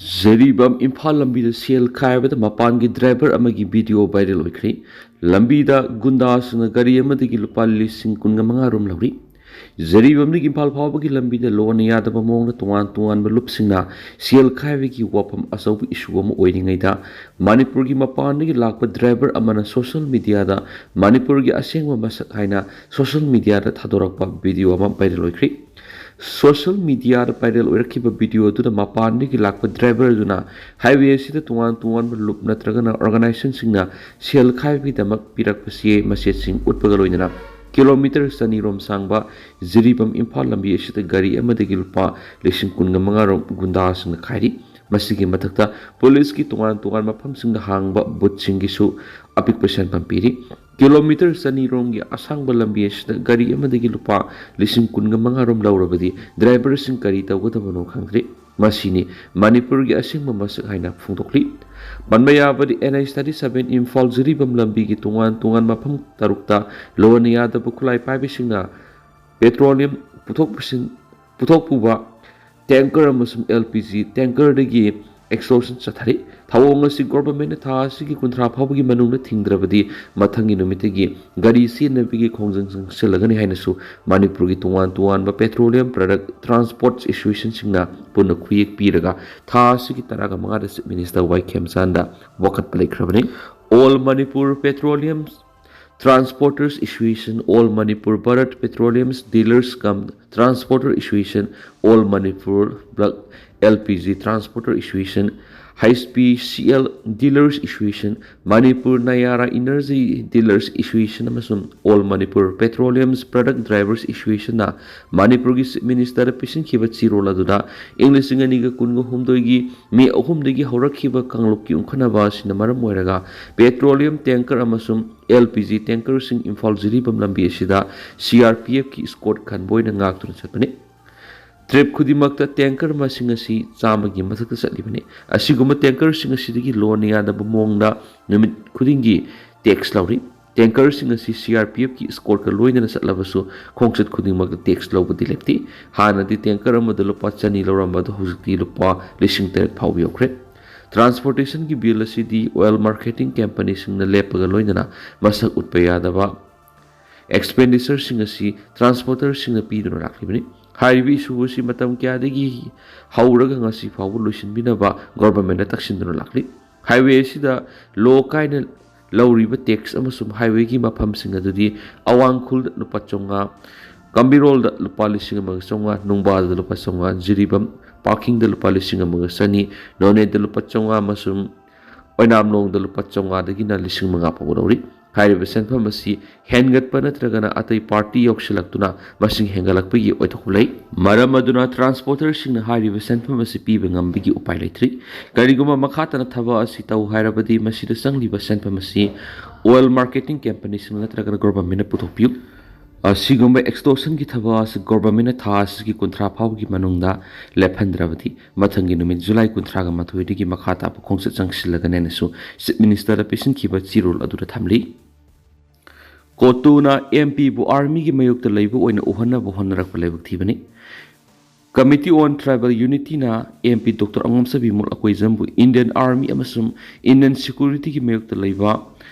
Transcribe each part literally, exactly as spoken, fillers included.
ꯖꯤꯔꯤꯕꯥꯝ ꯏꯝꯐꯥꯜ ꯂꯝꯕꯤꯗ ꯁꯦꯜ ꯈꯥꯏꯕꯗ ꯃꯄꯥꯟꯒꯤ ꯗ꯭ꯔꯥꯏꯚꯔ ꯑꯃꯒꯤ ꯚꯤꯗꯤꯑꯣ ꯚꯥꯏꯔꯦꯜ ꯑꯣꯏꯈ꯭ꯔꯦ꯫ ꯂꯝꯕꯤꯗ ꯒꯨꯟꯗꯥꯁꯤꯡꯅ ꯒꯥꯔꯤ ꯑꯃꯗꯒꯤ ꯂꯨꯄꯥ ꯂꯤꯁꯤꯡ ꯀꯨꯟꯒ ꯃꯉꯥ ꯔꯣꯝ ꯂꯧꯔꯤ꯫ ꯖꯤꯔꯤꯕꯥꯝꯗꯒꯤ ꯏꯝꯐꯥꯜ ꯐꯥꯎꯕꯒꯤ ꯂꯝꯕꯤꯗ ꯂꯣꯟꯅ ꯌꯥꯗꯕ ꯃꯑꯣꯡꯗ ꯇꯣꯉꯥꯟ ꯇꯣꯉꯥꯟꯕ ꯂꯨꯞꯁꯤꯡꯅ ꯁꯦꯜ ꯈꯥꯏꯕꯒꯤ ꯋꯥꯐꯝ ꯑꯆꯧꯕ ꯏꯁꯨ ꯑꯃ ꯑꯣꯏꯔꯤꯉꯩꯗ, ꯃꯅꯤꯄꯨꯔꯒꯤ ꯃꯄꯥꯟꯗꯒꯤ ꯂꯥꯛꯄ ꯗ꯭ꯔꯥꯏꯚꯔ ꯑꯃꯅ ꯁꯣꯁꯤꯌꯦꯜ ꯃꯤꯗꯤꯌꯥꯗ ꯃꯅꯤꯄꯨꯔꯒꯤ ꯑꯁꯦꯡꯕ ꯃꯁꯛ ꯍꯥꯏꯅ ꯁꯣꯁꯤꯌꯦꯜ ꯃꯤꯗꯤꯌꯥꯗ ꯊꯥꯗꯣꯔꯛꯄ ꯚꯤꯗꯤꯑꯣ ꯑꯃ ꯚꯥꯏꯔꯦꯜ ꯑꯣꯏꯈ꯭ꯔꯦ꯫ ꯁꯣꯁꯤꯌꯦꯜ ꯃꯤꯗꯤꯌꯥꯗ ꯚꯥꯏꯔꯦꯜ ꯑꯣꯏꯔꯛꯈꯤꯕ ꯚꯤꯗꯤꯑꯣ ꯑꯗꯨꯗ ꯃꯄꯥꯟꯗꯒꯤ ꯂꯥꯛꯄ ꯗ꯭ꯔꯥꯏꯚꯔ ꯑꯗꯨꯅ ꯍꯥꯏꯋꯦ ꯑꯁꯤꯗ ꯇꯣꯉꯥꯟ ꯇꯣꯉꯥꯟꯕ ꯂꯨꯞ ꯅꯠꯇ꯭ꯔꯒꯅ ꯑꯣꯔꯒꯅꯥꯏꯖꯦꯁꯟꯁꯤꯡꯅ ꯁꯦꯜ ꯈꯥꯏꯕꯒꯤꯗꯃꯛ ꯄꯤꯔꯛꯄ ꯆꯦ ꯃꯆꯦꯠꯁꯤꯡ ꯎꯠꯄꯒ ꯂꯣꯏꯅꯅ ꯀꯤꯂꯣꯃꯤꯇꯔ ꯆꯅꯤ ꯔꯣꯝ ꯁꯥꯡꯕ ꯖꯤꯔꯤꯕꯥꯝ ꯏꯝꯐꯥꯜ ꯂꯝꯕꯤ ꯑꯁꯤꯗ ꯒꯥꯔꯤ ꯑꯃꯗꯒꯤ ꯂꯨꯄꯥ ꯂꯤꯁꯤꯡ ꯀꯨꯟꯒ ꯃꯉꯥ ꯔꯣꯝ ꯒꯨꯟꯗꯥꯁꯤꯡꯅ ꯈꯥꯏꯔꯤ꯫ ꯃꯁꯤꯒꯤ ꯃꯊꯛꯇ ꯄꯨꯂꯤꯁꯀꯤ ꯇꯣꯉꯥꯟ ꯇꯣꯉꯥꯟꯕ ꯃꯐꯝꯁꯤꯡꯗ ꯍꯥꯡꯕ ꯕꯨꯠꯁꯤꯡꯒꯤꯁꯨ ꯑꯄꯤꯛꯄ ꯁꯦꯟꯐꯝ ꯄꯤꯔꯤ꯫ ꯀꯤꯂꯣꯃꯤꯇꯔ ꯆꯅꯤ ꯔꯣꯝꯒꯤ ꯑꯁꯥꯡꯕ ꯂꯝꯕꯤ ꯑꯁꯤꯗ ꯒꯥꯔꯤ ꯑꯃꯗꯒꯤ ꯂꯨꯄꯥ ꯂꯤꯁꯤꯡ ꯀꯨꯟꯒ ꯃꯉꯥ ꯔꯣꯝ ꯂꯧꯔꯕꯗꯤ ꯗ꯭ꯔꯥꯏꯚꯔꯁꯤꯡ ꯀꯔꯤ ꯇꯧꯒꯗꯕꯅꯣ ꯈꯪꯗ꯭ꯔꯦ꯫ ꯃꯁꯤꯅꯤ ꯃꯅꯤꯄꯨꯔꯒꯤ ꯑꯁꯦꯡꯕ ꯃꯁꯛ ꯍꯥꯏꯅ ꯐꯣꯡꯗꯣꯛꯂꯤ꯫ ꯄꯟꯕ ꯌꯥꯕꯗꯤ, N H thirty seven Imphal ꯖꯤꯔꯤꯕꯥꯝ ꯂꯝꯕꯤꯒꯤ ꯇꯣꯉꯥꯟ ꯇꯣꯉꯥꯟꯕ ꯃꯐꯝ ꯇꯔꯨꯛꯇ ꯂꯣꯟꯅ ꯌꯥꯗꯕ ꯈꯨꯠꯂꯥꯏ ꯄꯥꯏꯕꯁꯤꯡꯅ ꯄꯦꯇ꯭ꯔꯣꯂꯤꯌꯝ ꯄꯨꯊꯣꯛ ꯄꯨꯁꯤꯟ, ꯄꯨꯊꯣꯛ ꯄꯨꯕ ꯇꯦꯡꯀꯔ ꯑꯃꯁꯨꯡ ꯑꯦꯜ ꯄꯤ ꯖꯤ ꯇꯦꯡꯀꯔꯗꯒꯤ ꯑꯦꯛꯁꯇꯣꯔꯁꯟ ꯆꯠꯊꯔꯤ꯫ ꯊꯧꯑꯣꯡ ꯑꯁꯤ ꯒꯣꯚꯔꯟꯃꯦꯟꯠꯅ ꯊꯥ ꯑꯁꯤꯒꯤ ꯀꯨꯟꯊ꯭ꯔꯥ ꯐꯥꯎꯕꯒꯤ ꯃꯅꯨꯡꯗ ꯊꯤꯡꯗ꯭ꯔꯕꯗꯤ ꯃꯊꯪꯒꯤ ꯅꯨꯃꯤꯠꯇꯒꯤ ꯒꯥꯔꯤ ꯆꯦꯟꯅꯕꯒꯤ ꯈꯣꯡꯖꯪ ꯆꯪꯁꯤꯜꯂꯒꯅꯤ ꯍꯥꯏꯅꯁꯨ ꯃꯅꯤꯄꯨꯔꯒꯤ ꯇꯣꯉꯥꯟ ꯇꯣꯉꯥꯟꯕ ꯄꯦꯇ꯭ꯔꯣꯂꯤꯌꯝ ꯄ꯭ꯔꯗꯛ ꯇ꯭ꯔꯥꯟꯁꯄꯣꯔꯠ ꯑꯦꯁꯣꯁꯤꯌꯦꯁꯟꯁꯤꯡꯅ ꯄꯨꯟꯅ ꯈꯨꯌꯦꯛ ꯄꯤꯔꯒ ꯊꯥ ꯑꯁꯤꯒꯤ ꯇꯔꯥꯒ ꯃꯉꯥꯗ ꯆꯤꯐ ꯃꯤꯅꯤꯁꯇꯔ ꯋꯥꯏ ꯈꯦꯝꯆꯥꯟꯗ ꯋꯥꯀꯠꯄ ꯂꯩꯈ꯭ꯔꯕꯅꯤ꯫ All Manipur Petroleum Transporters Association, All Manipur Bharat Petroleum's Dealers cum Transporter Association, All Manipur Block L P G Transporter Association, H P C L Dealers Association, Manipur Nayara Energy Dealers Association ꯑꯃꯁꯨꯡ All Manipur Petroleum Product Drivers Associationꯅ ꯃꯅꯤꯄꯨꯔꯒꯤ chief ꯃꯤꯅꯤꯁꯇꯔꯗ ꯄꯤꯁꯤꯟꯈꯤꯕ ꯆꯦꯔꯣꯜ ꯑꯗꯨꯗ ꯏꯪ ꯂꯤꯁꯤꯡ ꯑꯅꯤꯒ ꯀꯨꯟꯒ ꯍꯨꯝꯗꯣꯏꯒꯤ ꯃꯦ ꯑꯍꯨꯝꯗꯒꯤ ꯍꯧꯔꯛꯈꯤꯕ ꯀꯥꯡꯂꯨꯞꯀꯤ ꯎꯪꯈꯠꯅꯕ ꯑꯁꯤꯅ ꯃꯔꯝ ꯑꯣꯏꯔꯒ ꯄꯦꯇ꯭ꯔꯣꯂꯤꯌꯝ ꯇꯦꯡꯀꯔ ꯑꯃꯁꯨꯡ ꯑꯦꯜ ꯄꯤ ꯖꯤ ꯇꯦꯡꯀꯔꯁꯤꯡ ꯏꯝꯐꯥꯜ ꯖꯤꯔꯤꯕꯥꯝ ꯂꯝꯕꯤ ꯑꯁꯤꯗ ꯁꯤ ꯑꯥꯔ ꯄꯤ ꯑꯦꯐꯀꯤ ꯏꯁꯀꯣꯔꯠ ꯈꯟꯕ ꯑꯣꯏꯅ ꯉꯥꯛꯇꯨꯅ ꯆꯠꯄꯅꯤ꯫ ꯇ꯭ꯔꯤꯞ ꯈꯨꯗꯤꯡꯃꯛꯇ ꯇꯦꯡꯀꯔ ꯃꯁꯤꯡ ꯑꯁꯤ ꯆꯥꯝꯃꯒꯤ ꯃꯊꯛꯇ ꯆꯠꯂꯤꯕꯅꯤ꯫ ꯑꯁꯤꯒꯨꯝꯕ ꯇꯦꯡꯀꯔꯁꯤꯡ ꯑꯁꯤꯗꯒꯤ ꯂꯣꯟꯅ ꯌꯥꯗꯕ ꯃꯑꯣꯡꯗ ꯅꯨꯃꯤꯠ ꯈꯨꯗꯤꯡꯒꯤ ꯇꯦꯛꯁ ꯂꯧꯔꯤ꯫ Tankerꯁꯤꯡ ꯑꯁꯤ C R P Fꯀꯤ escortꯀ ꯂꯣꯏꯅꯅ ꯆꯠꯂꯕꯁꯨ ꯈꯣꯡꯆꯠ ꯈꯨꯗꯤꯡꯃꯛꯇ tax ꯂꯧꯕꯗꯤ ꯂꯦꯞꯇꯦ꯫ ꯍꯥꯟꯅꯗꯤ tanker ꯑꯃꯗ ꯂꯨꯄꯥ ꯆꯅꯤ ꯂꯧꯔꯝꯕ ꯑꯗꯨ ꯍꯧꯖꯤꯛꯇꯤ ꯂꯨꯄꯥ ꯂꯤꯁꯤꯡ ꯇꯔꯦꯠ ꯐꯥꯎꯕ ꯌꯧꯈ꯭ꯔꯦ꯫ Transportationꯒꯤ bill ꯑꯁꯤꯗꯤ oil marketing companyꯁꯤꯡꯅ ꯂꯦꯞꯄꯒ ꯂꯣꯏꯅꯅ ꯃꯁꯛ ꯎꯠꯄ ꯌꯥꯗꯕ expenditureꯁꯤꯡ ꯑꯁꯤ transporterꯁꯤꯡꯅ ꯄꯤꯗꯨꯅ ꯂꯥꯛꯂꯤꯕꯅꯤ꯫ ꯍꯥꯏꯔꯤꯕ issue ꯑꯁꯤ ꯃꯇꯝ ꯀꯌꯥꯗꯒꯤ ꯍꯧꯔꯒ ꯉꯁꯤ ꯐꯥꯎꯕ ꯂꯣꯏꯁꯤꯟꯕꯤꯅꯕ governmentꯅ ꯇꯛꯁꯤꯟꯗꯨꯅ ꯂꯥꯛꯂꯤ꯫ Highway ꯑꯁꯤꯗ ꯂꯣ ꯀꯥꯏꯅ ꯂꯧꯔꯤꯕ tax ꯑꯃꯁꯨꯡ highwayꯒꯤ ꯃꯐꯝꯁꯤꯡ ꯑꯗꯨꯗꯤ ꯑꯋꯥꯡ ꯈꯨꯜꯗ ꯂꯨꯄꯥ ꯆꯥꯝꯃꯉꯥ, ꯀꯝꯕꯤꯔꯣꯜꯗ ꯂꯨꯄꯥ ꯂꯤꯁꯤꯡ ꯑꯃꯒ ꯆꯥꯝꯃꯉꯥ, ꯅꯨꯡꯕꯥꯗ ꯂꯨꯄꯥ ꯆꯥꯝꯃꯉꯥ, ꯖꯤꯔꯤꯕꯥꯝ parkingꯗ ꯂꯨꯄꯥ ꯂꯤꯁꯤꯡ ꯑꯃꯒ ꯆꯅꯤ, ꯅꯣꯅꯦꯗ ꯂꯨꯄꯥ ꯆꯥꯝꯃꯉꯥ ꯑꯃꯁꯨꯡ ꯑꯣꯏꯅꯥꯝꯂꯣꯡꯗ ꯂꯨꯄꯥ ꯆꯥꯝꯃꯉꯥꯗꯒꯤꯅ ꯂꯤꯁꯤꯡ ꯃꯉꯥ ꯐꯥꯎꯕ ꯂꯧꯔꯤ꯫ ꯍꯥꯏꯔꯤꯕ ꯁꯦꯟꯐꯝ ꯑꯁꯤ ꯍꯦꯟꯒꯠꯄ ꯅꯠꯇ꯭ꯔꯒꯅ ꯑꯇꯩ party ꯌꯥꯎꯁꯤꯜꯂꯛꯇꯨꯅ ꯃꯁꯤꯡ ꯍꯦꯟꯒꯠꯂꯛꯄꯒꯤ ꯑꯣꯏꯊꯣꯛꯄ ꯂꯩ꯫ ꯃꯔꯝ ꯑꯗꯨꯅ transporterꯁꯤꯡꯅ ꯍꯥꯏꯔꯤꯕ ꯁꯦꯟꯐꯝ ꯑꯁꯤ ꯄꯤꯕ ꯉꯝꯕꯒꯤ ꯎꯄꯥꯏ ꯂꯩꯇ꯭ꯔꯤ꯫ ꯀꯔꯤꯒꯨꯝꯕ ꯃꯈꯥ ꯇꯥꯅ ꯊꯕꯛ ꯑꯁꯤ ꯇꯧ ꯍꯥꯏꯔꯕꯗꯤ ꯃꯁꯤꯗ ꯆꯪꯂꯤꯕ ꯁꯦꯟꯐꯝ ꯑꯁꯤ oil marketing companyꯁꯤꯡ ꯅꯠꯇ꯭ꯔꯒꯅ governmentꯅ ꯄꯨꯊꯣꯛꯄꯤꯌꯨ꯫ ꯑꯁꯤꯒꯨꯝꯕ extortionꯒꯤ ꯊꯕꯛ ꯑꯁꯤ governmentꯅ ꯊꯥ ꯑꯁꯤꯒꯤ ꯀꯨꯟꯊ꯭ꯔꯥ ꯐꯥꯎꯕꯒꯤ ꯃꯅꯨꯡꯗ ꯂꯦꯞꯍꯟꯗ꯭ꯔꯕꯗꯤ ꯃꯊꯪꯒꯤ ꯅꯨꯃꯤꯠ July ꯀꯨꯟꯊ꯭ꯔꯥꯒ ꯃꯥꯊꯣꯏꯗꯒꯤ ꯃꯈꯥ ꯇꯥꯕ ꯈꯣꯡꯆꯠ ꯆꯪꯁꯤꯜꯂꯒꯅꯦꯅꯁꯨ Chief Ministerꯗ ꯄꯤꯁꯤꯟꯈꯤꯕ ꯆꯦꯔꯣꯜ ꯑꯗꯨꯗ ꯊꯝꯂꯤ꯫ ꯀꯣꯇꯨꯅ M Pꯕꯨ armyꯒꯤ ꯃꯥꯌꯣꯛꯇ ꯂꯩꯕ ꯑꯣꯏꯅ ꯎꯍꯟꯅꯕ ꯍꯣꯠꯅꯔꯛꯄ ꯂꯥꯏꯕꯛ ꯊꯤꯕꯅꯤ꯫ Committee on Tribal Unityꯅ M P Doctor ꯑꯉꯝꯁ Bimol ꯑꯀꯣꯏꯖꯝꯕꯨ Indian Army ꯑꯃꯁꯨꯡ Indian securityꯒꯤ ꯃꯥꯌꯣꯛꯇ ꯂꯩꯕ